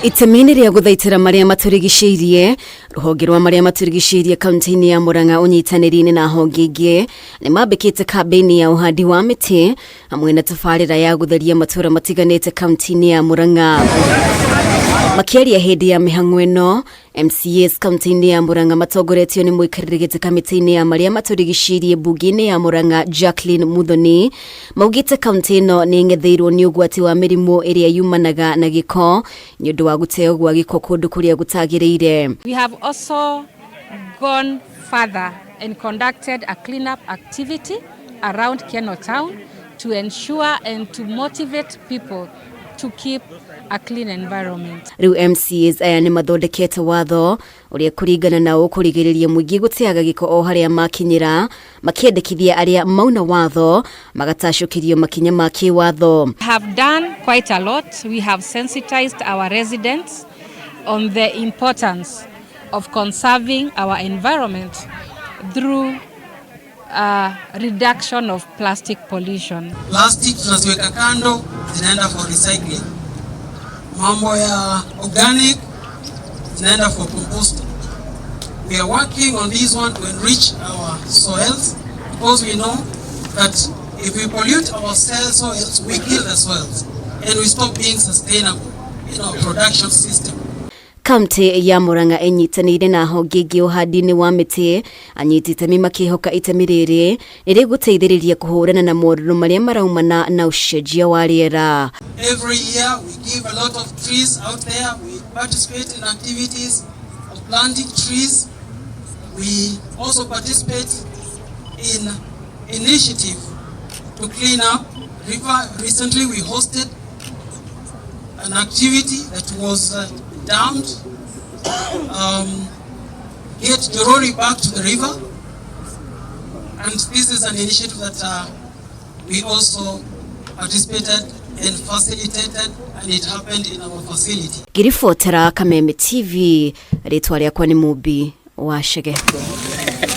Itemi-inĩ rĩa gũthaitĩra marĩa matũrigicĩirie, rũhonge rwa marĩa matũrigicĩirie kaunti-inĩ ya Murang'a ũnyitanĩri-inĩ na honge ingĩ nĩ mambĩkĩte kambĩini ya ũhandi wa mĩtĩ hamwe na tabarĩra ya gũtheria matũra matiganĩte kaunti-inĩ ya Murang'a. Makĩaria hĩndĩ ya mĩhang'o ĩno, MCAs kaunti-inĩ ya Murang'a matongoretio nĩ mũikarĩri gĩtĩ kamĩtĩ-inĩ ya marĩa matũrigicĩirie mbunge-inĩ ya Murang'a Jacqueline Muthoni maugĩte kaunti ĩno nĩ ĩng'etheirwo nĩ ũgwati wa mĩrimũ ĩrĩa yumanaga na gĩko nĩ ũndũ wa gũteo gwa gĩko kũndũ kũrĩa gũtagĩrĩire. We have also gone further and conducted a cleanup activity around Keno town to ensure and to motivate people to keep a clean environment. Rĩu MCAs aya nĩ mathondekete watho ũrĩa kũringana na ũkũrigĩrĩria mũingĩ gũteaga gĩko o harĩa makinyĩra, makĩendekithia arĩa mauna watho magatacũkĩrio makinya ma kĩwatho. Have done quite a lot. We have sensitized our residents on the importance of conserving our environment through reduction of plastic pollution. Plastic tunaziweka kando, zinaenda for recycling. Mambo ya organic zinaenda for composting. We are working on this one to enrich our soils because we know that if we pollute our soils, we kill the soils and we stop being sustainable in our production system. Kaunti ya Murang'a ĩnyitanĩire na honge ingĩ ũhandi-inĩ wa mĩtĩ, anyiti itemi makĩhoka itemi rĩrĩ nĩ rĩgũteithĩrĩria kũhũrana na morirũ marĩa maraumana na ũcenjia wa rĩera. Every year we give a lot of trees out there. We participate in activities of planting trees. We also participate in initiative to clean up river. Recently we hosted an activity that was dumped, Get Njorori Back to the River. And this is an initiative that we also participated and facilitated, and it happened in our facility. Ngĩribotera Kameme TV, rĩtwa rĩakwa nĩ Mũmbi wa Chege.